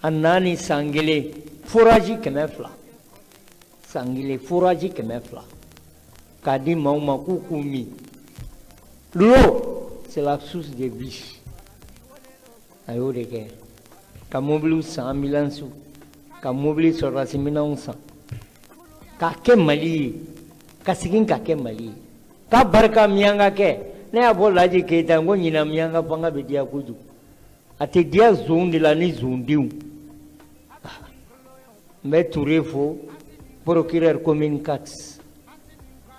A nani san kelen forage 200, san kelen forage 200 k'a di maaw ma k'u k'u min. L'eau, c'est la source de vie. A y'o de kɛ ka mobiliw san, ambulance, ka mobili sɔrɔdasi minɛnw san, k'a kɛ Mali ye, ka segin ka kɛ Mali ye. K'a barika miyanka kɛ. Ne y'a fɔ Laji Keyita n ko ɲinan miyanka fanga bɛ diya kojugu. A tɛ diya zon de la ni zondenw. N bɛ Ture fo, procureur commune 4,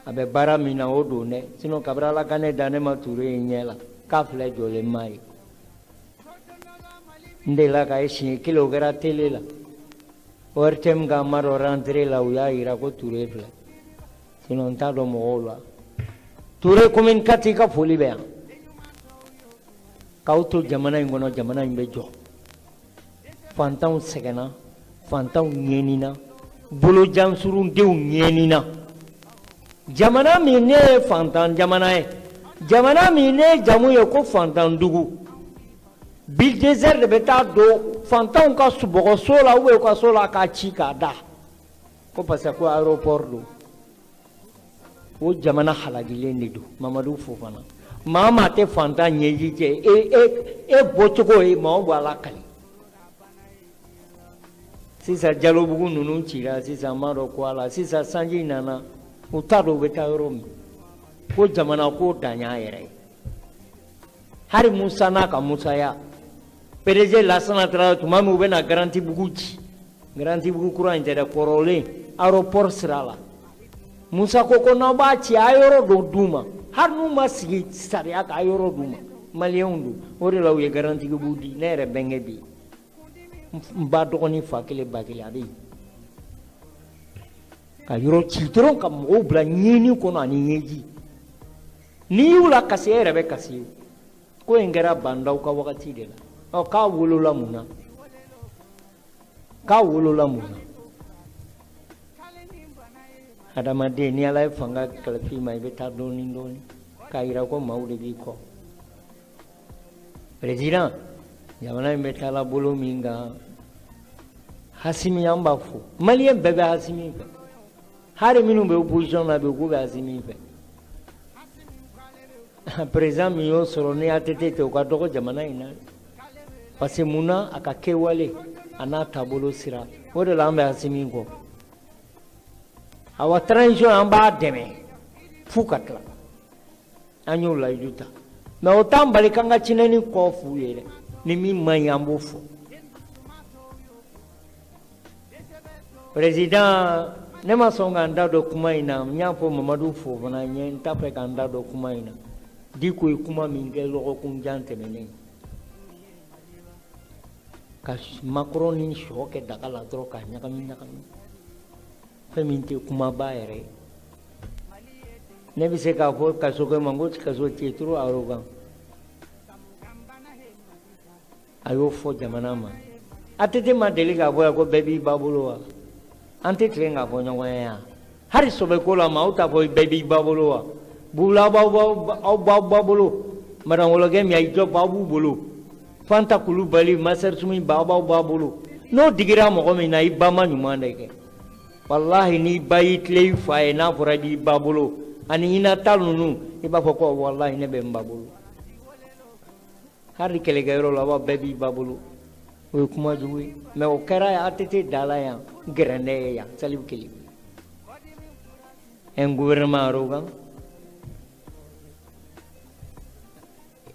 a bɛ baara min na o don dɛ. Sinon kabini Ala ka ne da, ne ma Ture ye ɲɛ la k'a filɛ jɔlen maa ye. N delila k'a ye siɲɛ kelen, o kɛra télé la, ORTM ka ma dɔ rentrée la, u y'a yira ko Ture filɛ. Sinon n t'a dɔn mɔgɔw la. Ture commune 4, i ka foli bɛ yan. K'aw to jamana in kɔnɔ, jamana in bɛ jɔ. Fantanw sɛgɛnna, fantanw ɲɛnina, bolojansurundenw ɲɛnina. Jamana min ne ye fantan jamana ye, jamana min ne jamu ye ko fantan dugu, bulldozer de bɛ taa don fantanw ka bɔgɔso la ou bien u ka so la k'a ci k'a da, ko parce que ko aéroport don. O jamana halakilen de don. Mamadu Fofana, maa maa tɛ fantan ɲɛji cɛ, e e e bɔcogo ye maaw b'a la kali. Sisan Jalobugu ninnu cira, sisan n m'a dɔn ko a la. Sisan sanji nana, u t'a dɔn u bɛ taa yɔrɔ min. Ko jamana ko dan y'a yɛrɛ ye. Hali Musa n'a ka musaya, PDG Lasana Traoré, tuma min u bɛna Garantibugu ci, Garantibugu kura in tɛ dɛ, kɔrɔlen aéroport sira la, Musa ko ko n'aw b'a ci, a ye yɔrɔ dɔ d'u ma, hali n'u ma sigi sariya kan, a ye yɔrɔ d'u ma, maliyɛnw don. O de la u ye Garantibugu di. Ne yɛrɛ bɛnkɛ bɛ yen, n ba dɔgɔnin fa kelen ba kelen, a bɛ yen. Ka yɔrɔ ci dɔrɔn ka mɔgɔw bila ɲɛni kɔnɔ ani ɲɛji, n'i y'u la kasi, e yɛrɛ bɛ kasi. Ko in kɛra Bandaw ka wagati de la. Ɔ, k'a wolola mun na? K'a wolola mun na? Adamaden, ni Ala ye fanga kalifa i ma, i bɛ taa dɔɔnin dɔɔnin k'a yira ko maaw de b'i kɔ. Président, jamana in bɛ taa la bolo min kan, Hasimi, an b'a fo. Maliyɛn bɛɛ bɛ Hasimi fɛ, hali minnu bɛ opposition na bi, k'u bɛ Hasimi fɛ. Président min y'o sɔrɔ ni ATT tɛ, o ka dɔgɔ jamana in na. Parce que mun na? A ka kɛwale a n'a taabolo sira, o de la an bɛ Hasimi kɔ. Awa, transition, an b'a dɛmɛ f'u ka tila. An y'o layidu ta, mais o t'an bali k'an ka tiɲɛni kɔ f'u ye dɛ. Ni min man ɲi, an b'o fɔ. Président, ne ma sɔn k'an da don kuma in na. N y'a fɔ Mamadu Fofana ɲɛ, n t'a fɛ k'an da don kuma in na. Diko ye kuma min kɛ lɔgɔkun jan tɛmɛnen, ka makɔrɔni ni sɔ kɛ daga la dɔrɔn k'a ɲagami ɲagami, fɛn min tɛ kumaba yɛrɛ ye. Ne bɛ se k'a fɔ Kasokɛ ma ko Kaso, tu es trop arrogant. A y'o fɔ jamana ma. ATT ma deli k'a fɔ yan ko bɛɛ b'i ba bolo wa? An tɛ tilen k'a fɔ ɲɔgɔn ye yan. Hali sɔbɛko la, maaw t'a fɔ bɛɛ b'i ba bolo wa? Bugula, aw b'aw ba bolo. Madame Wɔlɔkɛ min, a y'i jɔ, aw b'u bolo. Fanta Kulubali, Masɛri Sumi ba, aw b'aw ba bolo. N'o digira mɔgɔ min na, i ba ma ɲuman de kɛ. Walahi, n'i ba y'i tilen i fa ye, n'a fɔra i b'i ba bolo ani hinɛta ninnu, i b'a fɔ ko walahi, ne bɛ n ba bolo. Hali kɛlɛkɛyɔrɔ la, aw bɛɛ b'i ba bolo, o ye kuma jugu ye. Mais o kɛra ATT da la yan, gɛrɛndɛ ye yan Salifu kelen. Un gouvernement arrogant,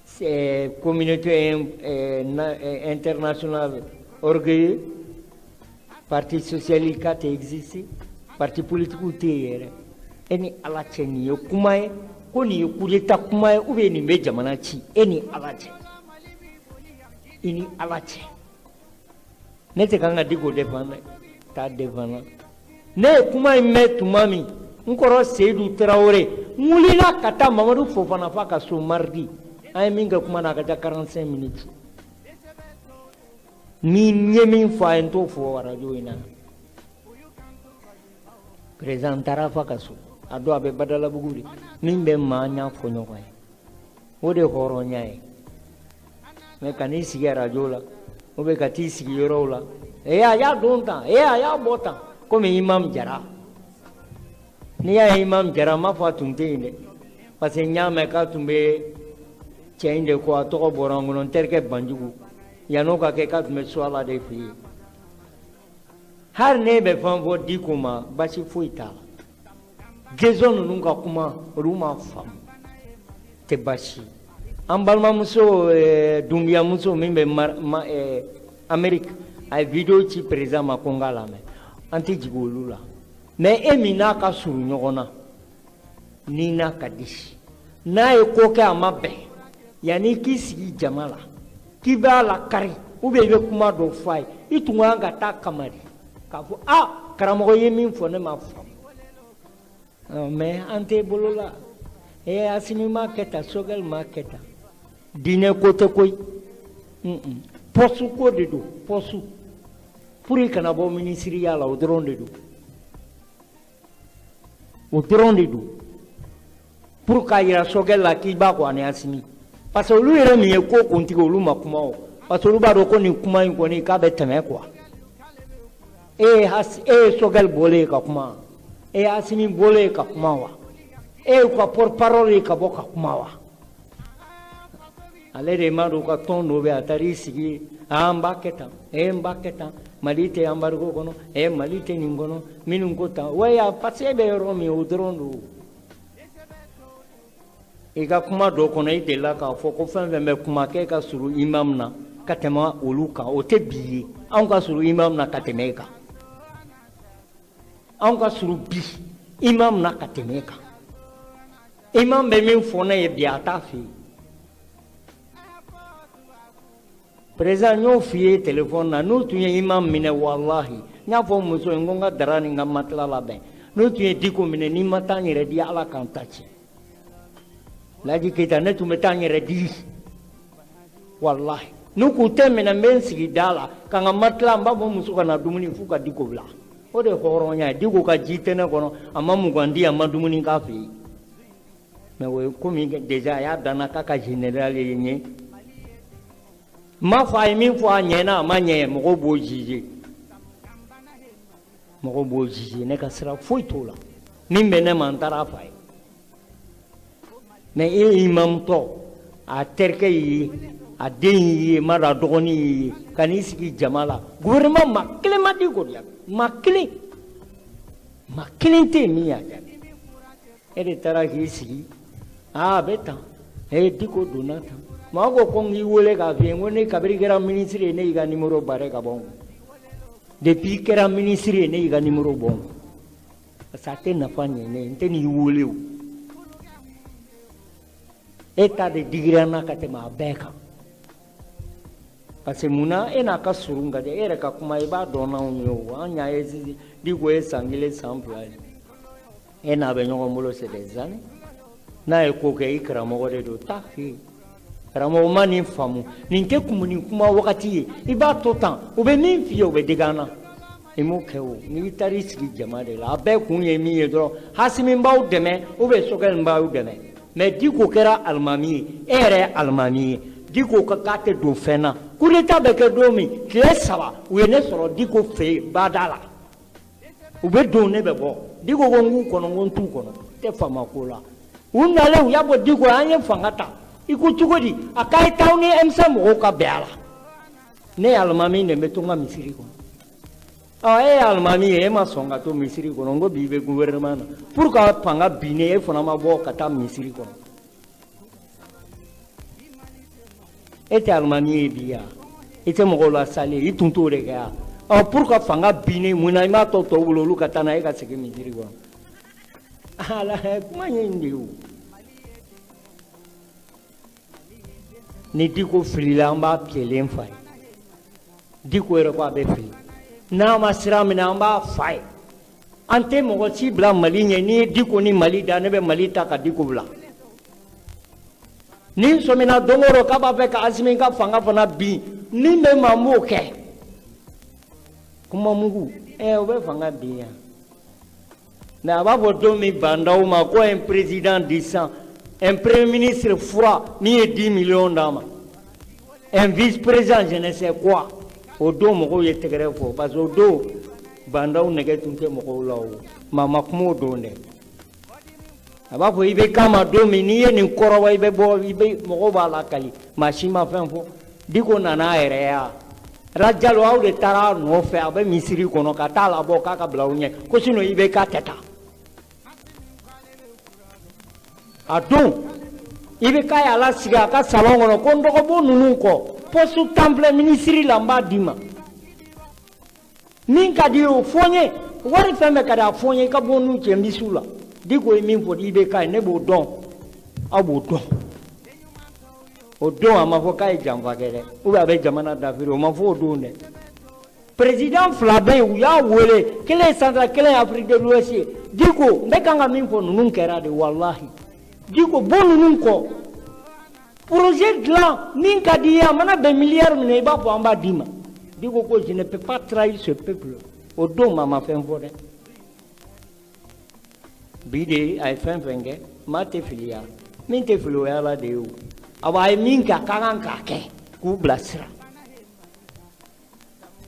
c'est communauté internationale orgueilleux, parti socialiste k'a tɛ existe, parti politique tɛ yen yɛrɛ. E ni Ala cɛ, nin ye kuma ye ko nin ye coup d'état kuma ye ou bien nin bɛ jamana ci? E ni Ala cɛ, i ni Ala cɛ, ne tɛ kan ka Diko défendre dɛ, t'a défendre. Ne ye kuma in mɛn tuma min, n kɔrɔ Seyidu Tarawele, n wulila ka taa Mamadu Fofana f'a ka so mardi. An ye min kɛ kuma na, a ka ca 45 minutes. Ni n ye min fɔ a ye, n t'o fɔ arajo in na. Président taara f'a ka so, a don a bɛ Badalabugu de. Min bɛ maa ɲɛ fɔ ɲɔgɔn ye, o de ye hɔrɔnya ye. Mais ka n'i sigi arajo la ou bien ka t'i sigi yɔrɔw la ee a y'a don tan ee a y'a bɔ tan komi Imam Jara n'i y'a ye Imam Jara n m'a fɔ a tun tɛ yen dɛ parce que n y'a mɛn k'a tun bɛ cɛ in de ko a tɔgɔ bɔra n kɔnɔ n terikɛ Banjugu yann'o ka kɛ k'a tun bɛ Suwala de fɛ yen hali n'e bɛ fɛn fɔ Diko ma baasi foyi t'a la Jason ninnu ka kuma olu m'a faamu tɛ baasi an balimamuso Dunbiyamuso min bɛ Amérique a ye vidéo ci président ma ko n k'a lamɛn an tɛ jigin olu la mais e min n'a ka surun ɲɔgɔn na ni n'a ka di n'a ye ko kɛ a ma bɛn yanni k'i sigi jama la k'i b'a lakari ou bien i bɛ kuma dɔ fɔ a ye i tun kan ka taa kama de k'a fɔ a karamɔgɔ ye min fɔ ne m'a faamu mais an tɛ bolo la ee Asimi m'a kɛ tan Sogɛli m'a kɛ tan diinɛ ko tɛ koyi poste ko de don poste pour i kana bɔ minisiriya la o dɔrɔn de don o dɔrɔn de don pour k'a yira Sogɛli la k'i b'a kɔ ani Asimi parce que olu yɛrɛ min ye ko kuntigi olu ma kuma o parce que olu b'a dɔn ko nin kuma in kɔni k'a bɛ tɛmɛ quoi e ye Sogɛli bɔlen ye ka kuma e ye Asimi bɔlen ye ka kuma wa e y'u ka porte parole ye ka bɔ ka kuma wa ale de ma don ka tɔn dɔ bɛ a taara i sigi an b'a kɛ tan e n b'a kɛ tan Mali tɛ embargo kɔnɔ e Mali tɛ nin kɔnɔ minnu ko tan wa parce que e bɛ yɔrɔ min o dɔrɔn don i ka kuma dɔ kɔnɔ i delila k'a fɔ ko fɛn fɛn bɛ kuma k'e ka surun imam na ka tɛmɛ olu kan o tɛ bi ye anw ka surun imam na ka tɛmɛ e kan anw ka surun bi imam na ka tɛmɛ e kan imam bɛ min fɔ ne ye bi a t'a fɛ yen président n y'o f'i ye téléphone na n'u tun ye imam minɛ walahi n y'a fɔ muso ye n ko n ka dara ni n ka matelas labɛn n'u tun ye Diko minɛ n'i ma taa n yɛrɛ di Ala k'an ta tiɲɛ Laji Keyita ne tun bɛ taa n yɛrɛ di walahi n'u k'u tɛ minɛ n bɛ n sigi da la ka n ka matelas n b'a fɔ muso ka na dumuni f'u ka Diko bila o de ye hɔrɔnya ye Diko ka ji tɛ ne kɔnɔ a ma 20 di a ma dumuni k'a fɛ yen mais o ye komi déjà a y'a danna k'a ka général ye n ye n m'a fɔ a ye min fɔ a ɲɛna a ma ɲɛ mɔgɔw b'o juger mɔgɔw b'o juger ne ka sira foyi t'o la min bɛ ne ma n taara a fa ye mais e imam tɔ a terikɛ y'i ye a den y'i ye ma dɔn a dɔgɔnin y'i ye ka n'i sigi jama la gouvernement maa kelen ma Diko jaabi maa kelen maa kelen tɛ yen min y'a jaabi e de taara k'i sigi aa a bɛ tan ee Diko donna tan maa ko ko n k'i wele k'a f'i ye n ko ne kabiri kɛra ministre ye ne y'i ka numéro barré ka bɔ n kun depuis i kɛra ministre ye ne y'i ka numéro bɔ n kun parce que a tɛ nafa ɲɛ ne ye n tɛ n'i wele o e ta de digira n na ka tɛmɛ a bɛɛ kan parce que munna e n'a ka surun ka di e yɛrɛ ka kuma i b'a dɔn n'anw ye o an y'a ye sisan Diko ye san 1 san 2 ye e n'a bɛ ɲɔgɔn bolo c'est des années n'a ye ko kɛ i karamɔgɔ de don taa fɛ yen karamɔgɔ ma nin faamu nin tɛ kumuni kuma wagati ye i b'a to tan u bɛ min f'i ye o bɛ digi an na i m'o kɛ o n'i taara i sigi jama de la a bɛɛ kun ye min ye dɔrɔn Hasimi b'aw dɛmɛ ou bien Sogɛli b'aw dɛmɛ mais Diko kɛra alimami ye e yɛrɛ ye alimami ye Diko ka k'a tɛ don fɛn na coup d'état bɛ kɛ don min tile 3 u ye ne sɔrɔ Diko fɛ yen bada la u bɛ don ne bɛ bɔ Diko ko n k'u kɔnɔ n ko n t'u kɔnɔ n tɛ faama ko la u nalen u y'a bɔ Diko an ye fanga ta i ko cogo di a k'a ye taa aw ni M5 mɔgɔw ka bɛn a la ne ye alimami de bɛ to n ka misiri kɔnɔ ɔ e ye alimami ye e ma sɔn ka to misiri kɔnɔ n ko bi i bɛ gouvernement na pour que fanga binnen e fana ma bɔ ka taa misiri kɔnɔ e tɛ alimami ye bi yan i tɛ mɔgɔw la sali i tun t'o de kɛ yan ɔ pour que fanga binnen mun na i m'a tɔ tɔw bolo olu ka taa n'a ye e ka segin misiri kɔnɔ ala kuma ye nin de ye o ni Diko filila an b'a pilen fa ye Diko yɛrɛ ko a bɛ fili n'a ma sira minɛ an b'a fa ye an tɛ mɔgɔ si bila Mali ɲɛ n'i ye Diko ni Mali da ne bɛ Mali ta ka Diko bila ni n sɔmina don o don k'a b'a fɛ ka Asimi ka fanga fana bin min bɛ ma n b'o kɛ kuma mugu o bɛ fanga bin yan mais a b'a fɔ don min bandaw ma ko un président décent un premier ministre fura min ye 10 millions d'a ma un vice-président je ne sais quoi. O don mɔgɔw ye tɛgɛrɛ fɔ parce que o don bandaw nɛgɛ tun tɛ mɔgɔw la o. Maa ma kuma o don dɛ. A b'a fɔ i bɛ kama don min n'i ye nin kɔrɔbɔ i bɛ bɔ i bɛ mɔgɔw b'a lakali maa si ma fɛn fɔ. Diko nana a yɛrɛ ya. Rajalo aw de taara a nɔfɛ a bɛ misiri kɔnɔ ka taa labɔ k'a ka bila aw ɲɛ ko sinon i bɛ k'a tɛ taa. A don i bɛ k'a y'a lasigi a ka salon kɔnɔ ko n dɔgɔbɔ ninnu kɔ poste tan filɛ minisiri la n b'a d'i ma. Min ka di ye o fɔ n ye wari fɛn fɛn ka di a fɔ n ye i ka bɔ n'u cɛ n bɛ s'u la. Diko ye min fɔ i bɛ k'a ye ne b'o dɔn aw b'o dɔn. O don a ma fɔ k'a ye janfa kɛ dɛ ou bien a bɛ jamana dafiri o ma fɔ o don dɛ. Président fila bɛ yen u y'a wele kelen ye central kelen ye Afrique de l'Ouest ye. Diko n bɛ kan ka min fɔ ninnu kɛra de walahi. Diko bɔ ninnu kɔ projet dilan min ka di i ye a mana bɛn miliyari min na i b'a fɔ an b'a d'i ma. Diko ko je ne peux pas trahir ce peuple. O don maa ma fɛn fɔ dɛ. Bi de a ye fɛn fɛn kɛ maa tɛ fili ya min tɛ fili o ye Ala de ye o. Awa a ye min kɛ a ka kan k'a kɛ k'u bilasira.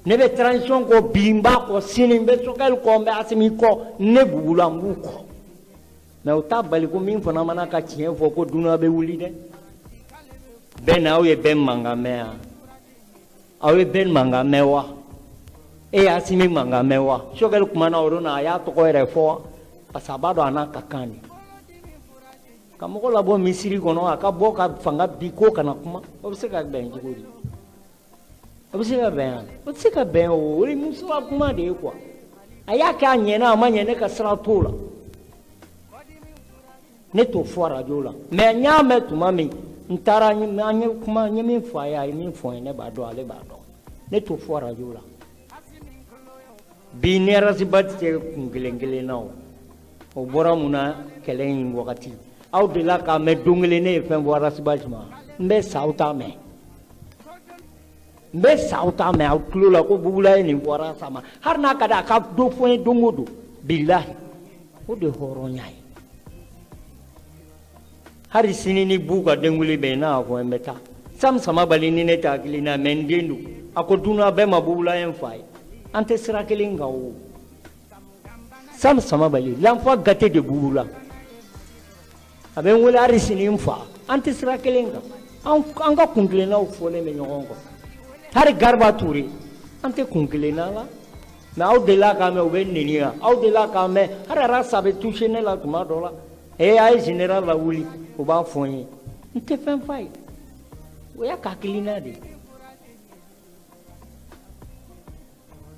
Ne bɛ transition kɔ bi n b'a kɔ sini n bɛ Sogɛli kɔ n bɛ Asimi kɔ ne Bubula n b'u kɔ. Mais o t'a bali ko min fana mana ka tiɲɛ fɔ ko dunan bɛ wuli dɛ. Bɛɛ n'aw ye bɛɛ mankan mɛn yan. Aw ye bɛɛ mankan mɛn wa? E ye Asimi mankan mɛn wa? Sogɛli kumana o don na a y'a tɔgɔ yɛrɛ fɔ wa? Parce que a b'a dɔn a n'a ka kan de. Ka mɔgɔ labɔ misiri kɔnɔ a ka bɔ ka fanga bi ko kana kuma o bɛ se ka bɛn cogo di? O bɛ se ka bɛn yan? O tɛ se ka bɛn o. O ye musoya kuma de ye quoi. A y'a kɛ a ɲɛna a ma ɲɛ ne ka sira t'o la. Ne t'o fɔ arajo la. Mais n y'a mɛn tuma min n taara an ye kuma n ye min fɔ a ye a ye min fɔ n ye ne b'a dɔn ale b'a dɔn. Ne t'o fɔ arajo la. Bi ni Arasiba tɛ kun kelen kelen na o. O bɔra mun na kɛlɛ in wagati. Aw delila k'a mɛn don kelen ne ye fɛn fɔ Arasiba ma. N bɛ sa aw t'a mɛn. N bɛ sa aw t'a mɛn aw tulo la ko Bubula ye nin fɔ Arasa ma. Hali n'a ka di a ka dɔ fɔ n ye don o don. Bilahi o de ye hɔrɔnya ye. Hali sini ni bu ka denwuli bɛ yen n'a y'a fɔ n bɛ taa. Sam Samabali ni ne tɛ hakili na mɛ n den don. A ko dunan bɛɛ ma Bubula ye n fa ye. An tɛ sira kelen kan o. Sam Samabali l'enfant gâté de Bubula. A bɛ n wele hali sini n fa. An tɛ sira kelen kan. An ka kun kelennaw fɔlen bɛ ɲɔgɔn kɔ. Hali Garba Ture an tɛ kun kelenna la. Mais aw delila k'a mɛn u bɛ neni yan. Aw delila k'a mɛn hali Arasa bɛ touché ne la tuma dɔ la. Ee a ye général lawuli o b'a fɔ n ye. N tɛ fɛn f'a ye. O y'a ka hakilina de ye.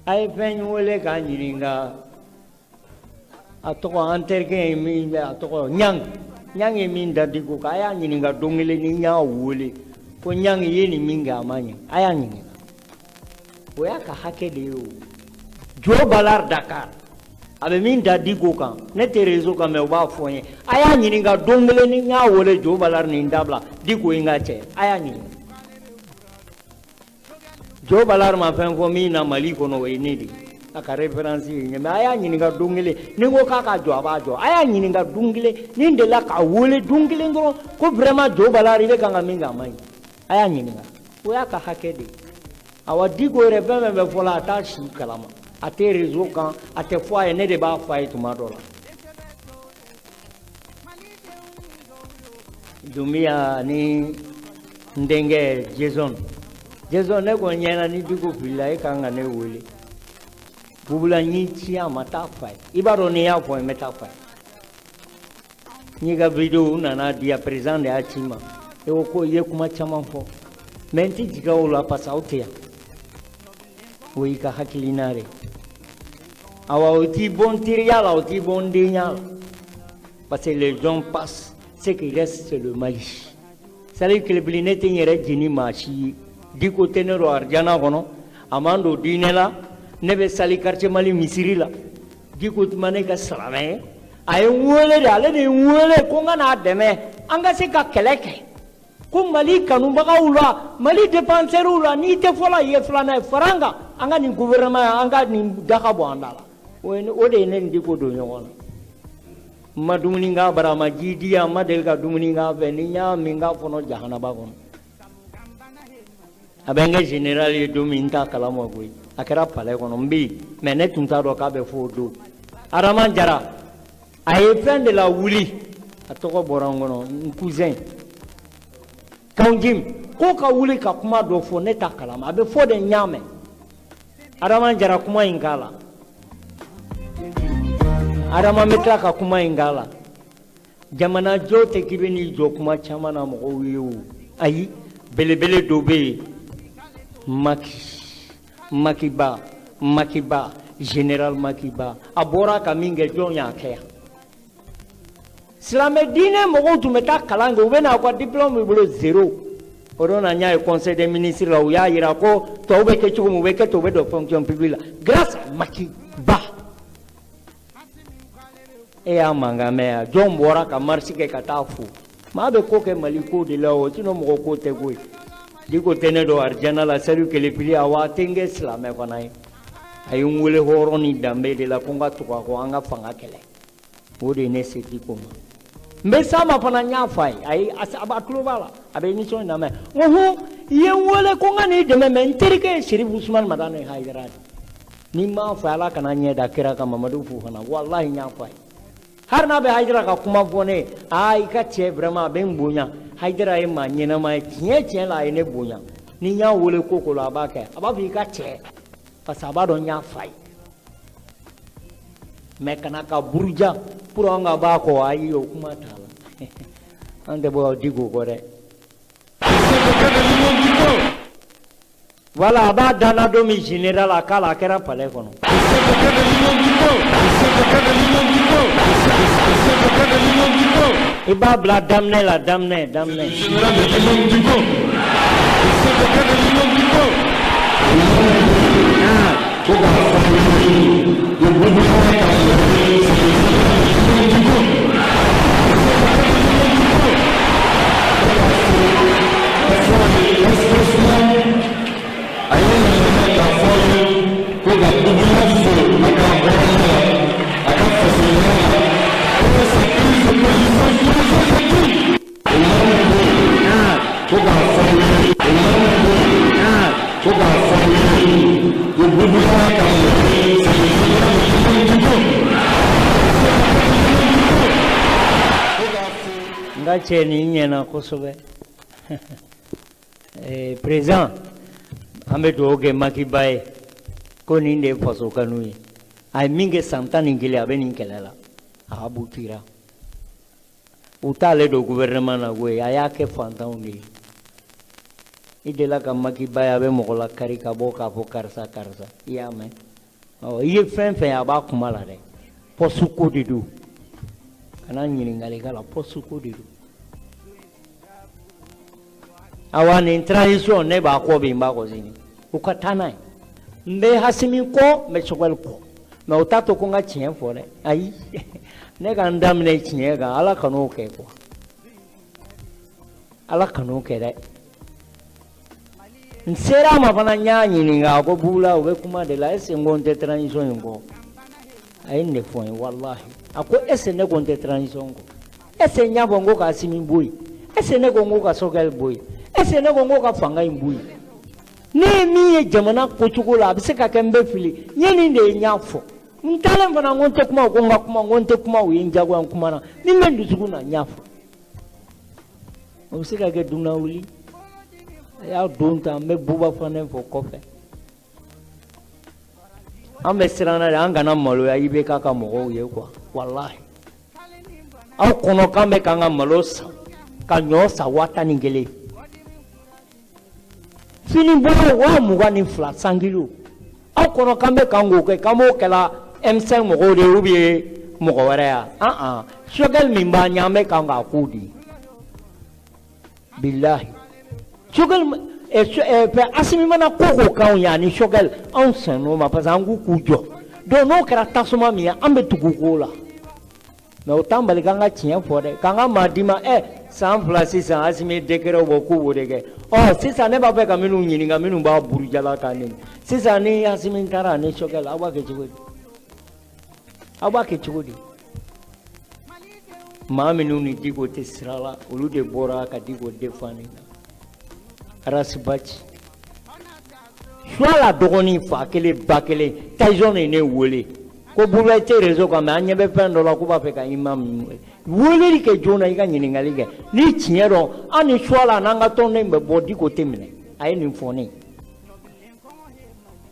A ye fɛn wele k'a ɲininka. A tɔgɔ an terikɛ ye min bɛ a tɔgɔ Ɲang. Ɲang ye min da Diko kan a y'a ɲininka don kelen ni n y'a wele ko Ɲang i ye nin min kɛ a ma ɲɛ a y'a ɲininka. O y'a ka hakɛ de ye o. Jo Balar Dakar a bɛ min da Diko kan ne tɛ réseau kan mais u b'a fɔ n ye a y'a ɲininka don kelen ni n y'a wele Jo Balar nin dabila Diko ye n ka cɛ a y'a ɲininka. Jo Balar ma fɛn fɔ min na Mali kɔnɔ o ye ne de ye. A ka référence ye ɲɛ mais a y'a ɲininka don kelen ni n ko k'a ka jɔ a b'a jɔ a y'a ɲininka don kelen ni n delila k'a wele don kelen dɔrɔn ko vraiment Jo Balar i bɛ kan ka min kɛ a man ɲi a y'a ɲininka o y'a ka hakɛ de ye. Awa Diko yɛrɛ fɛn fɛn bɛ fɔ la a t'a si kalama a tɛ réseau kan a tɛ fɔ a ye ne de b'a fɔ a ye tuma dɔ la. Dunbiya ni n denkɛ Jason Jason ne ko ɲɛna ni Diko filila e kan ka ne wele. Bubula n y'i ci a ma taa f'a ye i b'a dɔn n'i y'a fɔ n bɛ taa f'a ye. N y'i ka vidéo u nana di yan président de y'a ci n ma e ko ko i ye kuma caman fɔ mais n tɛ jigin o la parce que aw tɛ yan o y'i ka hakilina de ye. Awa o t'i bɔ n teriya la o t'i bɔ n denya la parce que les gens passent ce qui reste c'est le Mali. Salifu Kelebili ne tɛ n yɛrɛ jeni maa si ye Diko tɛ ne don arijana kɔnɔ a man don diinɛ la. Ne bɛ sali quartier Mali misiri la Diko tuma ne ka silamɛ ye a ye n wele de ale de ye n wele ko n ka n'a dɛmɛ an ka se ka kɛlɛ kɛ ko Mali kanubagaw la Mali défenseurs la n'i tɛ fɔlɔ i ye filanan ye fara an kan an ka nin gouvernement an ka nin daga bɔ an da la o de ye ne ni Diko don ɲɔgɔn na. N ma dumuni k'a bara a ma ji di yan n ma deli ka dumuni k'a fɛ ni n y'a min k'a fɔnɔ jahanaba kɔnɔ. A bɛ n kɛ général ye don min, n t'a kalama koyi. A kɛra palais kɔnɔ, n bɛ yen, mais ne tun t'a dɔn k'a bɛ fɔ o don. Adama Jara, a ye fɛn de lawuli, a tɔgɔ bɔra n kɔnɔ, n cousin Kanjim, ko ka wuli ka kuma dɔ fɔ, ne t'a kalama, a bɛ fɔ de, n y'a mɛn. Adama Jara, kuma in k'a la. Adama bɛ tila ka kuma in k'a la. Jamana jɔ tɛ k'i bɛ n'i jɔ kuma caman na mɔgɔw ye o, ayi. Belebele dɔ bɛ yen, Maki, Makiba, Makiba, général Makiba. A bɔra ka min kɛ, jɔn y'a kɛ yan? Silamɛ diinɛ mɔgɔw tun bɛ taa kalan kɛ, u bɛ n'a ka diplôme b'i bolo, zéro. O don na, n y'a ye conseil des ministres la, u y'a yira ko tɔw bɛ kɛ cogo min, u bɛ kɛ ten, u bɛ don fonction publique la grâce à Makiba. E y'a mankan mɛn yan? Jɔn bɔra ka marche kɛ ka taa fo? Maa bɛ ko kɛ Mali ko de la o, sinon mɔgɔ ko tɛ koyi. Diko tɛ ne dɔn arijana la, seliw kelepili, awa, a tɛ n kɛ silamɛ fana ye. A ye n wele hɔrɔn ni danbe de la ko n ka tugu a kɔ, an ka fanga kɛlɛ. O de ye ne se Diko ma. N bɛ s'a ma fana, n y'a fɔ a ye, ayi, a tulo b'a la, a bɛ émission in lamɛn. N ko hun, i ye n wele ko n ka n'i dɛmɛ, mais n terikɛ ye Serifu Usumani Madani Hayidara de. Ni n m'a fɔ, Ala kana ɲɛ da kira kan. Mamadu Fofana, walahi, n y'a fɔ a ye. Hali n'a bɛ Hayidara ka kuma fɔ ne ye, aa, i ka cɛ, vraiment, a bɛ n bonya. Hayidara ye maa ɲɛnama ye, tiɲɛ tiɲɛ la, a ye ne bonya. Ni n y'a wele ko ko la, a b'a kɛ, a b'a fɔ i ka cɛ, parce que a b'a dɔn n y'a fa ye. Mais kana ka buruja pour an ka b'a kɔ, ayi, o kuma t'a la. An tɛ bɔ Diko kɔ dɛ. Voilà, a b'a danna don min général, a k'a la, a kɛra palais kɔnɔ. I b'a bila daminɛ la, daminɛ, daminɛ. A ye k'a fɔ ye ko ka buguya fo a ka hɔrɔnya la, a ka fasonya la, ko sa prise de position philosophique. Ko k'a fɔ ye, ko k'a fɔ ye ko buguya ka mɔgɔ ye, c'est le général Dicko. N ka cɛ, nin ɲɛna kosɛbɛ. Président, an bɛ dugawu kɛ Makiba ye ko nin de ye faso kanu ye. A ye min kɛ san 11, a bɛ nin kɛlɛ la, a aboutira. U t'ale don gouvernement na koyi, a y'a kɛ fantanw de ye. I delila ka Makiba ye a bɛ mɔgɔ la kari ka bɔ k'a fɔ karisa karisa, i y'a mɛn? Ɔ, i ye fɛn fɛn ye, a b'a kuma la dɛ. Poste ko de don, kana ɲininkali k'a la, poste ko de don. Awa, nin transition, ne b'a kɔ bi, n b'a kɔ sini, u ka taa n'a ye. N bɛ Hasimi kɔ, n bɛ Sogɛli kɔ, mais o t'a to ko n ka tiɲɛ fɔ dɛ. Ayi, ne ka n daminɛ tiɲɛ kan, Ala kan'o kɛ quoi, Ala kan'o kɛ dɛ. N sera a ma fana, n y'a ɲininka, a ko Bula, u bɛ kuma de la, est ce que n ko n tɛ transition in kɔ? A ye nin de fɔ n ye, walahi. A ko est ce que ne ko n tɛ transition kɔ? Est ce que n y'a fɔ n ko ka Asimi bɔ yen? Est ce que ne ko n ko ka Sogɛli bɔ yen? Est ce que ne ko n ko ka fanga in bɔ yen? Ne ye min ye jamana kocogo la, a bɛ se ka kɛ n bɛ fili. N ye nin de ye, n y'a fɔ. N taalen fana, n ko n tɛ kuma, ko n ka kuma, n ko n tɛ kuma, u ye n jagoya, n kumana. Min bɛ n dusukun na, n y'a fɔ. O bɛ se ka kɛ dunan wuli. A y'a don ta, n bɛ Buba Fanɛ fɔ kɔfɛ. An bɛ siran na de, an kana maloya IBK ka mɔgɔw ye quoi, walahi. Aw kɔnɔ k'an bɛ k'an ka malo san, ka ɲɔ san 11,000. Fini bolo 22,000 100 kilo. Aw kɔnɔ k'an bɛ k'an k'o kɛ, k'an b'o kɛla M5 mɔgɔw de ye ou bien mɔgɔ wɛrɛ ya? An an, Sogɛli min b'an ɲɛ, an bɛ kan k'a k'o de ye. Bilahi. Sogɛli fɛ Asimi mana ko ko k'anw ye ani Sogɛli, anw sɔnn'o ma parce que an k'u k'u jɔ. Donc n'o kɛra tasuma min ye, an bɛ tugu k'o la. Mais o t'an bali k'an ka tiɲɛ fɔ dɛ, k'an ka maa d'i ma. San 2 sisan, Asimi ye décret bɔ k'u b'o de kɛ. Ɔ, sisan ne b'a fɛ ka minnu ɲininka, minnu b'a burujala k'a neni. Sisan ni Asimi taara ani Sogɛli, aw b'a kɛ cogo di? Aw b'a kɛ cogo di? Maa minnu ni Diko tɛ sira la, olu de bɔra ka Diko défendre na. Ras Bath. Suala dɔgɔnin fa kelen ba kelen Tyson ye ne wele ko Bouba tɛ réseau kan mais an ɲɛ bɛ fɛn dɔ la k'u b'a fɛ ka imam ninnu wele. Weleli kɛ joona i ka ɲininkali kɛ ni tiɲɛ dɔn an ni Suala n'an ka tɔnden bɛ bɔ Diko tɛ minɛ a ye nin fɔ ne ye.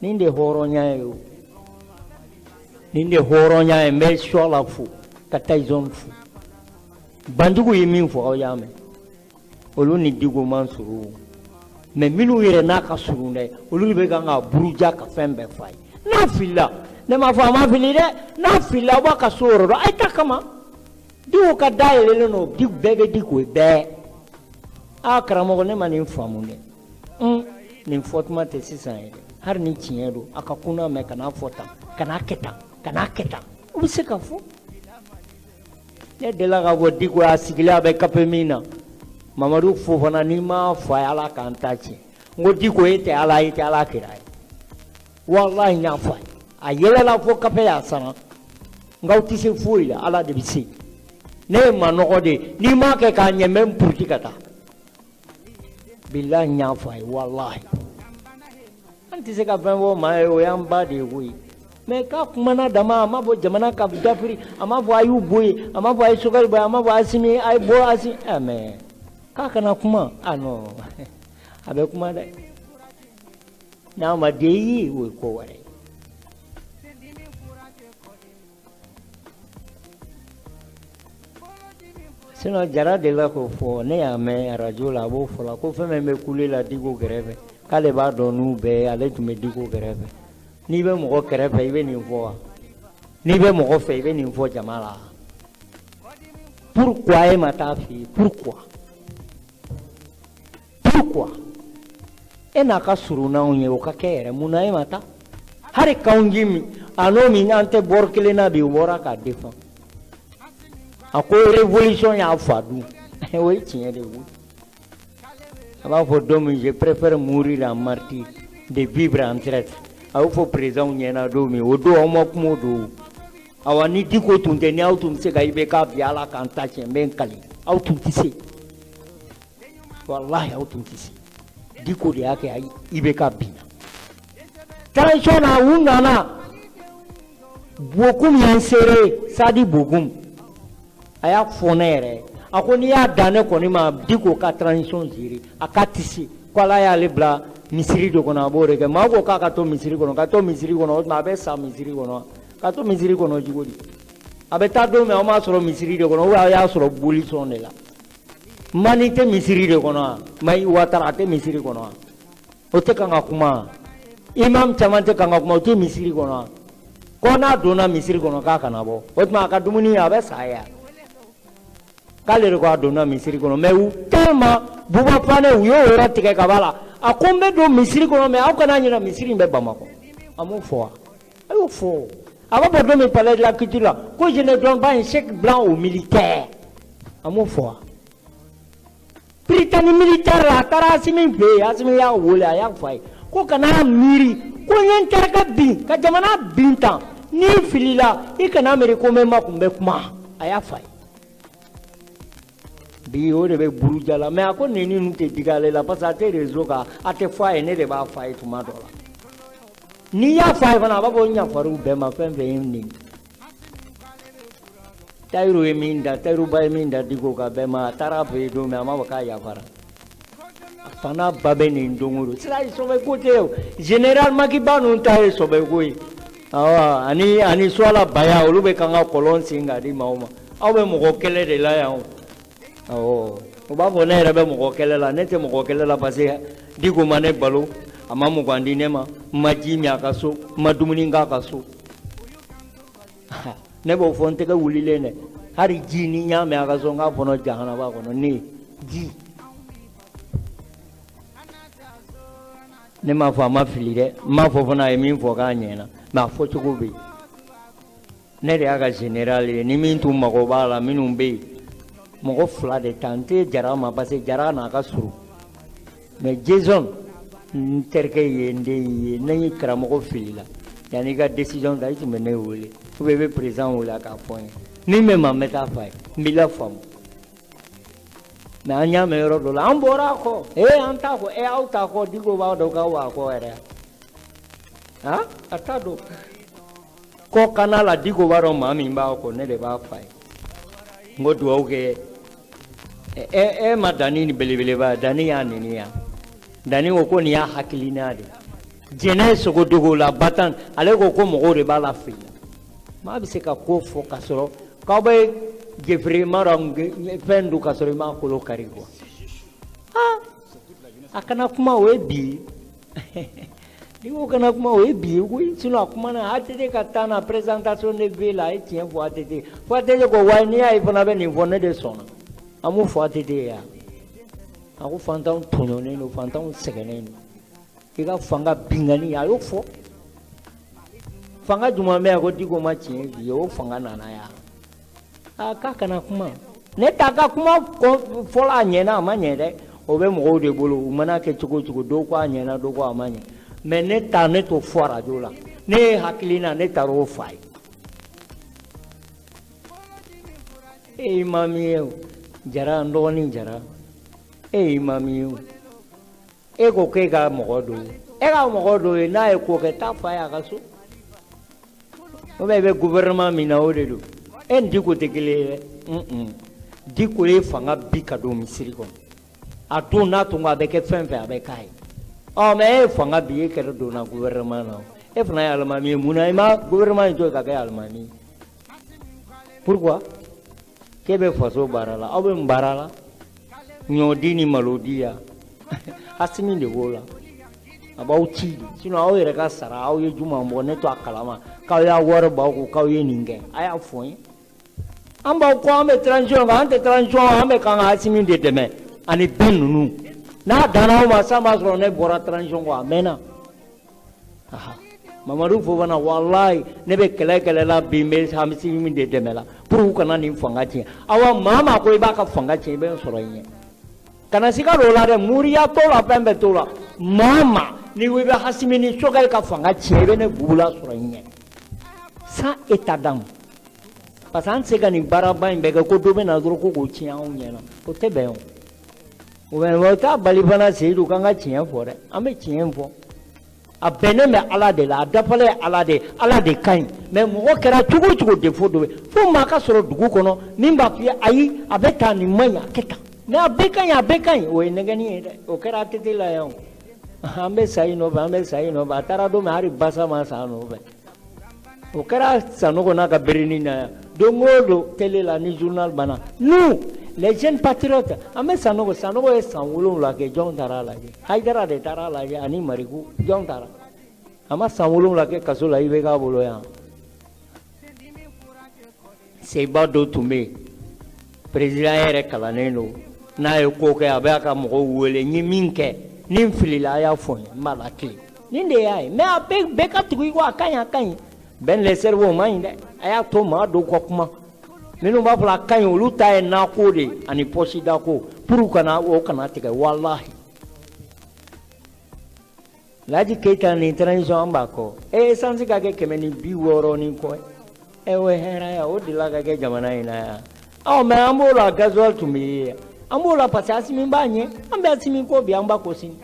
Nin de hɔrɔnya ye o. Nin de hɔrɔnya ye n bɛ Suala fo ka Tyson fo. Banjugu ye min fɔ aw y'a mɛn. Olu ni Diko man surun. Mais minnu yɛrɛ n'a ka surun dɛ olu de bɛ kan ka buruja ka fɛn bɛɛ f'a ye. N'a filila ne m'a fɔ a ma fili dɛ n'a filila aw b'a ka so yɔrɔ dɔn a ye taa kama. Diko ka da yɛlɛlen don bɛɛ bɛ Diko ye bɛɛ. Aa karamɔgɔ ne ma nin faamu dɛ. Nin fɔtuma tɛ sisan yɛrɛ. Hali ni tiɲɛ don a ka kunna mɛn kana fɔ tan kana kɛ tan kana kɛ tan o bɛ se ka fɔ. Ne delila k'a fɔ Diko a sigilen a bɛ kafe min na Mamadu Fofana n'i m'a fɔ a ye Ala k'an ta tiɲɛ n ko Diko e tɛ Ala ye e tɛ Ala kira ye walahi n y'a fɔ a ye a yɛlɛla fo kafe y'a sama nka aw tɛ se foyi la Ala de bɛ se ne ye manɔgɔ de ye n'i m'a kɛ k'a ɲɛ n bɛ n puruti ka taa bilahi n y'a fɔ a ye walahi an tɛ se ka fɛn fɔ maa ye o y'an ba de ye koyi. Mais k'a kumana dama a m'a fɔ jamana ka dafiri a m'a fɔ a y'u bɔ yen a m'a fɔ a ye Sogɛli bɔ yen a m'a fɔ Asimi a ye bɔ Asimi ɛ mais k'a kana kuma ah non a bɛ kuma dɛ n'a ma den ye o ye ko wɛrɛ ye. Sinon Jara delila k'o fɔ ne y'a mɛn arajo la a b'o fɔ la ko fɛn min bɛ kule la Diko kɛrɛfɛ k'ale b'a dɔn n'u bɛɛ ye ale tun bɛ Diko kɛrɛfɛ. N'i bɛ mɔgɔ kɛrɛfɛ i bɛ nin fɔ wa? N'i bɛ mɔgɔ fɛ i bɛ nin fɔ jama la? Pourquoi e ma taa fɛ yen? Pourquoi? Pourquoi? E n'a ka surun n'anw ye o ka kɛ yɛrɛ mun na e ma taa? Hali k'anw ji min a n'o min an tɛ bɔrɔ kelen na bi o bɔra k'a défend. A ko révolution y'a fa dun o ye tiɲɛ de ye koyi. A b'a fɔ don min je préfère mourir en martyr de vivre en traître. A y'o fɔ président ɲɛna don min o don aw ma kuma o don. Awa ni Diko tun tɛ ni aw tun bɛ se ka IBK bi Ala k'an ta tiɲɛ n bɛ n kali aw tun tɛ se. Walahi aw tun tɛ se. Diko de y'a kɛ IBK binna. Transition na u nana Bokum y'an seere Sadi Bokum a y'a fɔ ne yɛrɛ a ko n'i y'a dan ne kɔni ma Diko ka transition gérer a ka tɛ se ko Ala y'ale bila misiri de kɔnɔ a b'o de kɛ maa ko k'a ka to misiri kɔnɔ ka to misiri kɔnɔ o tuma a bɛ sa misiri kɔnɔ ka to misiri kɔnɔ cogo di a bɛ taa don min aw m'a sɔrɔ misiri de kɔnɔ ou aw y'a sɔrɔ bolisɔn de la Mani tɛ misiri de kɔnɔ wa Mayi Watara a tɛ misiri kɔnɔ wa o tɛ kan ka kuma imam caman tɛ kan ka kuma o tɛ misiri kɔnɔ wa ko n'a donna misiri kɔnɔ k'a kana bɔ o tuma a ka dumuni a bɛ sa ya k'ale de ko a donna misiri kɔnɔ mais u tellement Buba Fane u y'o yɔrɔ tigɛ ka bɔ a la a ko n bɛ don misiri kɔnɔ mais aw kana ɲinɛ misiri in bɛ Bamakɔ a m'o fɔ wa a y'o fɔ a b'a fɔ don min palais de la culture la ko je ne donne pas un chèque blanc aux militaires a m'o fɔ wa Prytanée militaire la a taara Asimi fɛ yen Asimi y'a wele a y'a fɔ a ye ko kana miiri ko n ye n terikɛ bin ka jamana bin tan n'i filila i kana miiri ko n bɛ makun n bɛ kuma a y'a fɔ a ye. Bi o de bɛ buruja la mais a ko nin ninnu tɛ digi ale la parce que a tɛ réseau kan a tɛ fɔ a ye ne de b'a fɔ a ye tuma dɔ la n'i y'a fɔ a ye fana a b'a fɔ n yafar'u bɛɛ ma fɛn fɛn ye n neni. Tayiru ye min da Tayiruba ye min da Diko kan bɛɛ ma a taara a fɛ yen don min a m'a fɔ k'a yafara a fa n'a ba bɛ nin don o don sisan sɔbɛko tɛ o général Makiba ninnu ta ye sɔbɛko ye awɔ ani Suwala Baya olu bɛ kan ka kɔlɔn sen k'a di maaw ma aw bɛ mɔgɔ kɛlɛ de la yan o awɔ u b'a fɔ ne yɛrɛ bɛ mɔgɔ kɛlɛ la ne tɛ mɔgɔ kɛlɛ la parce que Diko ma ne balo a ma mugan di ne ma n ma ji min a ka so n ma dumuni k'a ka so. Ne b'o fɔ n tɛgɛ wulilen dɛ hali ji ni n y'a mɛn a ka so n k'a kɔnɔ jahanaba kɔnɔ ne ji ne m'a fɔ a ma fili dɛ n m'a fɔ fana a ye min fɔ k'a ɲɛna mais a fɔcogo bɛ yen ne de y'a ka général ye ni min tun mago b'a la minnu bɛ yen mɔgɔ fila de ta n tɛ Jara ma parce que Jara n'a ka surun mais Jason n terikɛ ye n den ye ne ye karamɔgɔ filila yanni i ka décision ta i tun bɛ ne wele ou bien i bɛ président wele a k'a fɔ n ye ni min ma n bɛ taa f'a ye n b'i lafaamu mais an y'a mɛn yɔrɔ dɔ la an bɔra a kɔ ee an t'a kɔ ee aw t'a kɔ Diko b'a dɔn k'aw b'a kɔ yɛrɛ. Ah, a t'a dɔn. Kɔ kana la Diko b'a dɔn maa min b'a kɔ, ne de b'a fa ye. N ko duwawu kɛ. E ma Dani ni belebeleba, Dani y'a neni yan. Dani ko ko nin y'a hakilina de. Jɛnɛ sogodogo la batan, ale ko ko mɔgɔw de b'a la fili. Maa bɛ se ka ko fɔ ka sɔrɔ k'aw bɛ jefere ma dɔn fɛn dun ka sɔrɔ i m'a kolo kari quoi. Ah, a kana kuma o ye bi ye. N'i ko kana kuma o ye bi ye koyi, sinon a kumana ATT ka taa na présentation de V la, a ye tiɲɛ fɔ ATT. Fo ATT ko wayi, n'i y'a ye fana bɛ nin fɔ, ne de sɔnna. An m'o fɔ ATT ye yan. A ko fantanw tɔɲɔnen don, fantanw sɛgɛnnen don. I ka fanga binkanni, a y'o fɔ. Fanga jumɛn bɛ yan ko Diko ma tiɲɛ f'i ye, o fanga nana yan. A k'a kana kuma. Ne t'a ka kuma fɔla a ɲɛna, a ma ɲɛ dɛ. O bɛ mɔgɔw de bolo, u mana kɛ cogo o cogo, dɔw ko a ɲɛna, dɔw ko a ma ɲɛ. Mais ne ta, ne t'o fɔ arajo la. Ne ye hakilina, ne taara o f'a ye. E ye imami ye o, Jara, n dɔgɔnin Jara. E ye imami ye o. E ko k'e ka mɔgɔ dɔ ye. E ka mɔgɔ dɔ ye, n'a ye ko kɛ, taa f'a ye a ka so. Ou bien i bɛ gouvernement min na, o de don. E ni Diko tɛ kelen ye dɛ. Diko ye fanga bi ka don misiri kɔnɔ. A don n'a tun ko a bɛ kɛ fɛn fɛn, a bɛ k'a ye. Ɔ mais e ye fanga bi, e kɛra donna gouvernement na. E fana ye alimami ye, mun na i ma gouvernement in to yen ka kɛ alimami ye? Pourquoi? K'e bɛ faso baara la, aw bɛ mun baara la? Ɲɔdi ni malodi ya. Asimi de b'o la. A b'aw ci de. Sinon aw yɛrɛ ka sara, aw ye juma bɔ, ne to a kalama. K'aw y'a wari b'aw kun, k'aw ye nin kɛ. A y'a fɔ n ye. An b'aw kɔ, an bɛ transition kan, an tɛ transition, an bɛ kan ka Asimi de dɛmɛ. Ani bɛn ninnu. N'a danna aw ma, san b'a sɔrɔ ne bɔra transition kɔ, a mɛnna. Mamadu Fofana, walayi, ne bɛ kɛlɛ kɛlɛ la bi, n bɛ Asimi de dɛmɛ la pour u kana nin fanga tiɲɛ. Awa maa maa ko i b'a ka fanga tiɲɛ, i bɛ n sɔrɔ i ɲɛ. Kana siga don o la dɛ, muriya t'o la, fɛn bɛɛ t'o la. Maa maa n'i ko i bɛ Asimi ni Sogɛli ka fanga tiɲɛ, i bɛ ne Bubula sɔrɔ i ɲɛ. Sans état d'âme. Parce que an tɛ se ka nin baaraba in bɛɛ kɛ ko dɔ bɛ na dɔrɔn ko k'o tiɲɛ anw ɲɛna. O tɛ bɛn o. O t'a bali fana Seyidu k'an ka tiɲɛ fɔ dɛ. An bɛ tiɲɛ fɔ. A bɛnnen bɛ Ala de la, a dafalen ye Ala de ye, Ala de ka ɲi. Mais mɔgɔ kɛra cogo o cogo défaut dɔ bɛ yen. Fo maa ka sɔrɔ dugu kɔnɔ min b'a f'i ye ayi, a bɛ tan, nin man ɲi, a kɛ tan. Mais a bɛɛ ka ɲi, a bɛɛ ka ɲi, o ye nɛgɛnni ye dɛ. O kɛra ATT la yan o. An bɛ sa i nɔfɛ, an bɛ sa i nɔfɛ. A taara don min hali basa ma sa a nɔfɛ. O kɛra Sanogo n'a ka berenin na yan. Don o don télé la ni journal banna. Nous, les jeunes patriotes, an bɛ Sanogo. Sanogo ye san 7 kɛ, jɔn taara a lajɛ? Hayidara de taara a lajɛ ani Mariku, jɔn taara? A ma san 7 kɛ kaso la IBK bolo yan. Seba dɔ tun bɛ yen, président yɛrɛ kalannen don, n'a ye ko kɛ a bɛ a ka mɔgɔw wele, n ye min kɛ, ni n filila a y'a fɔ n ye, n b'a latilen. Nin de y'a ye, mais a bɛɛ ka tugu i kɔ, a ka ɲi, a ka ɲi. Ben le cerveau man ɲi dɛ, a y'a to maa dɔw ka kuma. Minnu b'a fɔ a ka ɲi, olu ta ye nako de ye ani poche dako pour kana o kana tigɛ walahi. Laji Keyita nin transition an b'a kɔ. E essence ka kɛ 160 ni kɔ ye. E o ye hɛrɛ ye, o delila ka kɛ jamana in na yan. Ɔ mais an b'o la, gasoil tun bɛ ye. An b'o la parce que Asimi b'a ɲɛ. An bɛ Asimi ko bi, an b'a ko sini.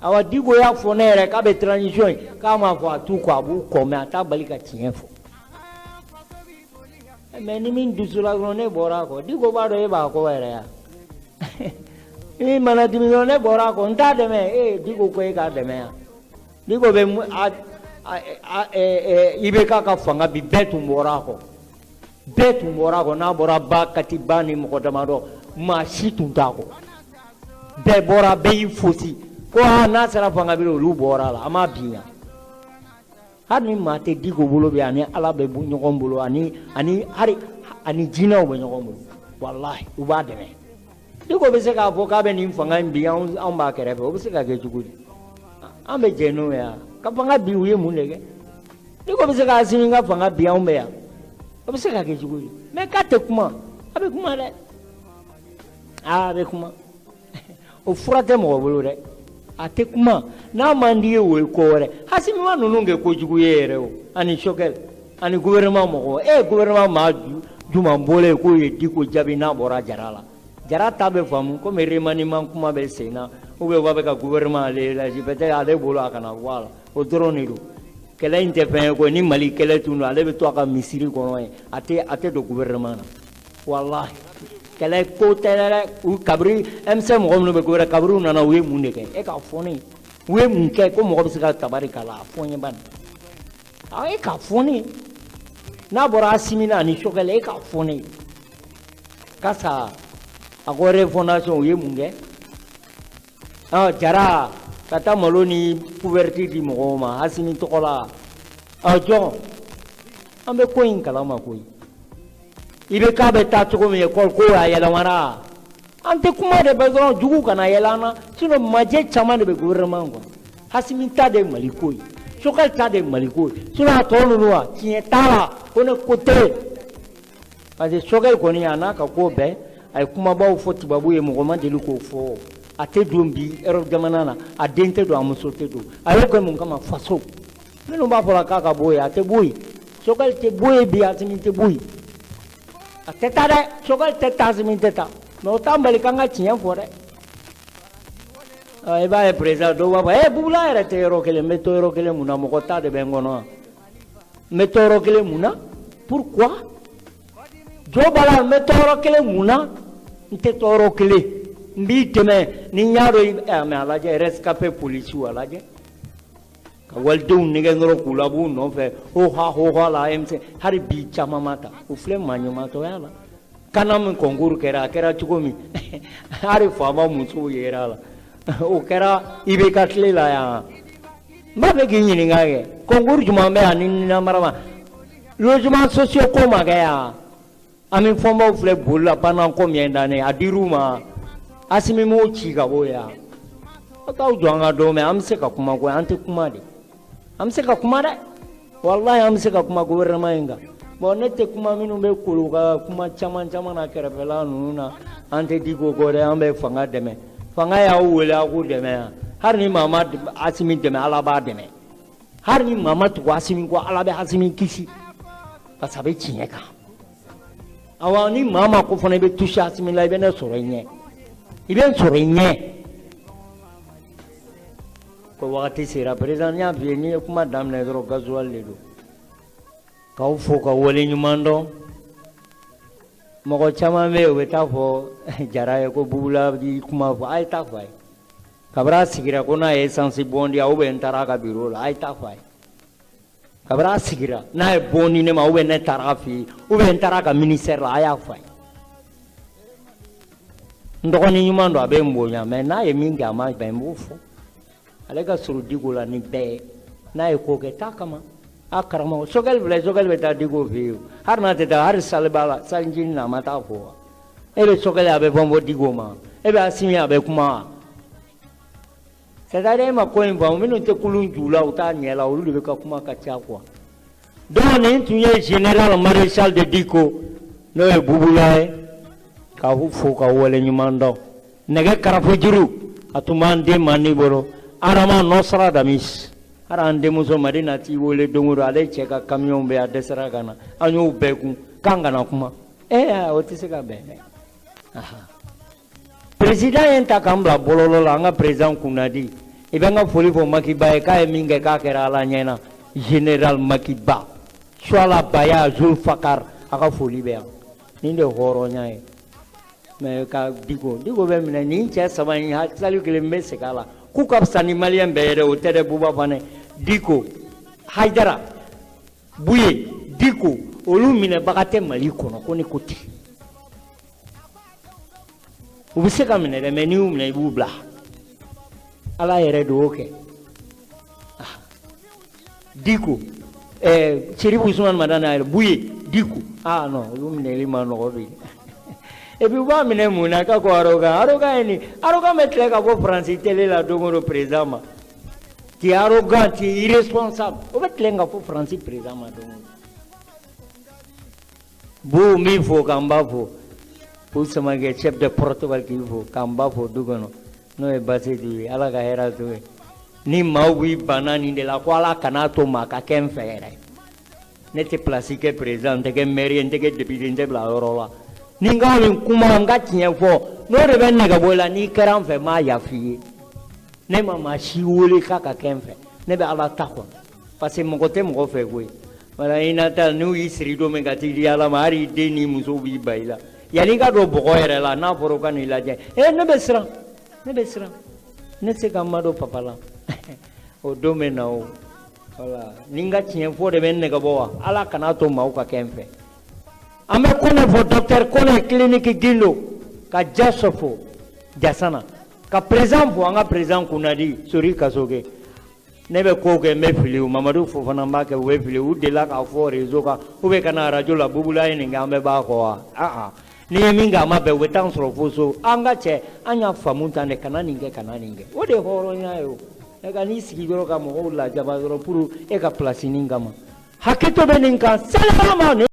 Awa Diko y'a fɔ ne yɛrɛ k'a bɛ transition in, k'a m'a fɔ a t'u kɔ, a b'u kɔ, mais a t'a bali ka tiɲɛ fɔ. Mais ni min dusula dɔrɔn ne bɔra a kɔ. Diko b'a dɔn e b'a kɔ yɛrɛ ya. Ni min mana dimi dɔrɔn ne bɔra a kɔ, n t'a dɛmɛ. Ee Diko ko e k'a dɛmɛ yan. Diko bɛ IBK ka fanga bi, bɛɛ tun bɔra a kɔ. Bɛɛ tun bɔra a kɔ, n'a bɔra ba Katiba ni mɔgɔ damadɔ, maa si tun t'a kɔ. Bɛɛ bɔra, bɛɛ y'i fosi. Ko aa n'a sera fanga bi olu bɔra a la, an m'a bin yan. Hali ni maa tɛ Diko bolo bi, ani Ala bɛ ɲɔgɔn bolo, ani ani hali ani jinɛw bɛ ɲɔgɔn bolo. Walahi u b'a dɛmɛ. Diko bɛ se k'a fɔ k'a bɛ nin fanga in bin, anw b'a kɛrɛfɛ, o bɛ se ka kɛ cogo di? An bɛ jɛn n'o ye yan. Ka fanga bin, u ye mun de kɛ? Diko bɛ se ka Asimi ka fanga bin, anw bɛ yan. O bɛ se ka kɛ cogo di? Mais k'a tɛ kuma, a bɛ kuma dɛ. Aa a bɛ kuma. O fura tɛ mɔgɔ bolo dɛ. A tɛ kuma. N'a man di ye, o ye ko wɛrɛ. Asimi ma ninnu kɛ kojugu ye yɛrɛ o. Ani Sogɛl, ani gouvernement mɔgɔw. E gouvernement maa jumɛn bɔlen k'o ye Diko jaabi n'a bɔra Jara la. Jara ta bɛ faamu komi remaniement kuma bɛ sen na, ou bien u b'a fɛ ka gouvernement ale élargi, peut-être ale bolo a kana bɔ a la. O dɔrɔn de don. Kɛlɛ in tɛ fɛn ye koyi, ni Mali kɛlɛ tun don, ale bɛ to a ka misiri kɔnɔ yen, a tɛ don gouvernement na. Walahi kɛlɛ ko tɛ dɛ. U kabiri M5 mɔgɔ minnu bɛ gouvernement, kabiri u nana u ye mun de kɛ? E k'a fɔ ne ye. U ye mun kɛ ko mɔgɔ bɛ se ka tabari k'a la? A fɔ n ye bani. A e k'a fɔ ne ye. N'a bɔra Asimi na ani Choguel, e k'a fɔ ne ye. Kasa a ko refondation, u ye mun kɛ? Jara ka taa malo ni couverture di mɔgɔw ma Asimi tɔgɔ la. Jɔn an bɛ ko in kalama koyi. I bɛ k'a bɛ taa cogo min école ko a yɛlɛmara. An tɛ kuma de bɛ dɔrɔn jugu kana yɛlɛ an na, sinon majɛ caman de bɛ gouvernement kɔnɔ. Asimi ta de ye Mali ko ye, Choguel ta de ye Mali ko ye, sinon a tɔ ninnu wa tiɲɛ t'a la ko ne ko tɛ. Parce que Choguel kɔni a n'a ka ko bɛɛ, a ye kumabaw fɔ tubabu ye, mɔgɔ ma deli k'o fɔ. A tɛ don bi Europe jamana na, a den tɛ don, a muso tɛ don. A y'o kɛ mun kama? Faso. Minnu b'a fɔra k'a ka bɔ yen, a tɛ bɔ yen. Choguel tɛ bɔ yen bi, Asimi tɛ bɔ yen. A tɛ taa dɛ, Choguel tɛ taa, Asimi tɛ taa. Mais o t'an bali k'an ka tiɲɛ fɔ dɛ. I b'a ye président dɔw b'a fɔ, Bubula yɛrɛ tɛ yɔrɔ kelen, n bɛ to yɔrɔ kelen mun na, mɔgɔ ta de bɛ n kɔnɔ wa? N bɛ to yɔrɔ kelen mun na? Pourquoi? Jo b'a la, n bɛ to yɔrɔ kelen mun na? N tɛ to yɔrɔ kelen. N b'i dɛmɛ ni n y'a dɔn, mais a lajɛ rescapé polisiw a lajɛ. Ka walidenw nɛgɛ dɔrɔn k'u labɔ u nɔfɛ, ho ha ho ha la M5, hali bi caman ma ta. O filɛ maɲumatɔya la. Kana min concours kɛra, a kɛra cogo min, hali faama musow yera a la. O kɛra IBK tile la yan. N b'a fɛ k'i ɲininka kɛ, concours jumɛn bɛ yan ni namara ma? Logement sociaux ko ma kɛ yan. An bɛ fɔnbaw filɛ boli la pendant combien d'années? A dir'u ma. Asimi m'o ci ka bɔ yan. Aw t'aw jɔ an ka dɔn mɛ, an bɛ se ka kuma koyi, an tɛ kuma de. An bɛ se ka kuma dɛ. Walahi an bɛ se ka kuma gouvernement in kan. Bon ne tɛ kuma minnu bɛ kolo ka kuma caman caman na kɛrɛfɛla ninnu na. An tɛ Diko kɔ dɛ, an bɛ fanga dɛmɛ. Fanga y'aw wele aw k'u dɛmɛ yan. Hali ni maa ma Asimi dɛmɛ, Ala b'a dɛmɛ. Hali ni maa ma tugu Asimi kɔ, Ala bɛ Asimi kisi. Parce que a bɛ tiɲɛ kan. Awa ni maa ma ko fana i bɛ toucher Asimi la, i bɛ ne sɔrɔ i ɲɛ. I bɛ n sɔrɔ i ɲɛ. Ko wagati sera, président n y'a f'i ye, n'i ye kuma daminɛ dɔrɔn gasoil de don. K'aw fo ka wale ɲuman dɔn. Mɔgɔ caman bɛ yen, u bɛ taa fɔ Jara ye ko Bubula bi kuma fɔ, a ye taa fɔ a ye. Kabini a sigira ko n'a ye essence bon di yan, ou bien n taara a ka bureau la, a ye taa fɔ a ye. Kabini a sigira n'a ye bon di ne ma, ou bien ne taara a fɛ yen, ou bien n taara a ka ministère la, a y'a fɔ a ye. N dɔgɔnin ɲuman don, a bɛ n bonya, mais n'a ye min kɛ a ma bɛn, n b'o fɔ. Ale ka surun Diko la ni bɛɛ ye, n'a ye ko kɛ taa kama. A karamɔgɔ Choguel filɛ, Choguel bɛ taa Diko fɛ yen, hali n'a tɛ taa hali saliba la, salijinin na a ma taa fɔ wa? E bɛ Choguel a bɛ fɛn fɔ Diko ma, e bɛ Asimi a bɛ kuma wa? C'est-à-dire e ma ko in faamu, minnu tɛ kulun ju la u t'a ɲɛ la, olu de bɛ ka kuma ka ca quoi. Donc nin tun ye général maréchal de Diko, n'o ye Bubula ye, k'aw fo ka wale ɲuman dɔn. Nɛgɛ karafe juru a tun b'an den mandi bolo, Adama Nostradamus. Hali an denmuso Madina t'i wele don o don, ale cɛ ka camion bɛ a dɛsɛra ka na, an y'o bɛɛ kun k'an kana kuma. O tɛ se ka bɛn dɛ. Président ye n ta k'an bila bɔlɔlɔ la, an ka président kunnadi. I bɛ n ka foli fɔ Makiba ye, k'a ye min kɛ k'a kɛra Ala ɲɛna. Général Makiba, Suala Baya Zulfakar, a ka foli bɛ yan. Nin de ye hɔrɔnya ye. Mais ka Diko, Diko bɛ minɛ nin cɛ saba in, sali kelen n bɛ segin a la. K'u ka fisa ni maliyɛn bɛɛ ye dɛ, o tɛ dɛ Buba Fane. Diko, Hayidara, Buye, Diko, olu minɛbaga tɛ Mali kɔnɔ ko ne ko ten. U bɛ se ka minɛ dɛ, mais n'i y'u minɛ i b'u bila. Ala yɛrɛ de y'o kɛ. Diko, Chérif Ousmane Madani yɛrɛ, Buye, Diko, ah non, olu minɛli ma nɔgɔ bi. Et puis u b'a minɛ mun na k'a ko arrogant, arrogant ye nin, arrogant bɛ tila ka bɔ Faransi télé la don o don président ma. Tu es arrogant, tu es irresponsable. O bɛ tilen ka fɔ Faransi président ma don o don. Bu n b'i fo k'an ba fo. K'u Samakɛ chef de protocole k'i fo k'an ba fo du kɔnɔ, n'o ye Basedu ye, Ala ka hɛrɛ to ye. Ni maaw b'i banna nin de la ko Ala kan'a to maa ka kɛ n fɛ yɛrɛ. Ne tɛ place kɛ président, n tɛ kɛ maire ye, n tɛ kɛ député, n tɛ bila yɔrɔ la. Ni n ka nin kuma n ka tiɲɛ fɔ, n'o de bɛ nɛgɛ bɔ i la, n'i kɛra n fɛ n m'a yafa i ye. Ne ma maa si wele k'a ka kɛ n fɛ. Ne bɛ Ala ta kɔnɔ, parce que mɔgɔ tɛ mɔgɔ fɛ koyi. Wala i na taa n'u y'i siri don min ka t'i di Ala ma, hali i den n'i muso b'i ban i la. Yanni i ka don bɔgɔ yɛrɛ la, n'a fɔra ka n'i lajɛ, ne bɛ siran, ne bɛ siran, ne tɛ se ka n ma don papa la. O don bɛ na o. Wala ni n ka tiɲɛ fɔ de bɛ n nɛgɛ bɔ wa, Ala kana to maaw ka kɛ n fɛ. An bɛ Kɔnɛ fɔ, docteur Kɔnɛ, clinique Gindo, ka Jaso fo Jasana, ka président fo, an ka président kunnadi Sori Kasoge. Ne bɛ ko kɛ, n bɛ fili o. Mamadu Fofana b'a kɛ, u bɛ fili. U delila k'a fɔ réseau kan ou bien ka na radio la, Bubula ye nin kɛ, an bɛɛ b'a kɔ wa. Aa, n'i ye min kɛ a ma bɛn, u bɛ taa sɔrɔ fo so. An ka cɛ, an y'a faamu tan de, kana nin kɛ, kana nin kɛ. O de ye hɔrɔnya ye o. E ka n'i sigi dɔrɔn ka mɔgɔw lajaba dɔrɔn pour e ka place nin kama. Hakɛto bɛ nin kan, sali ma.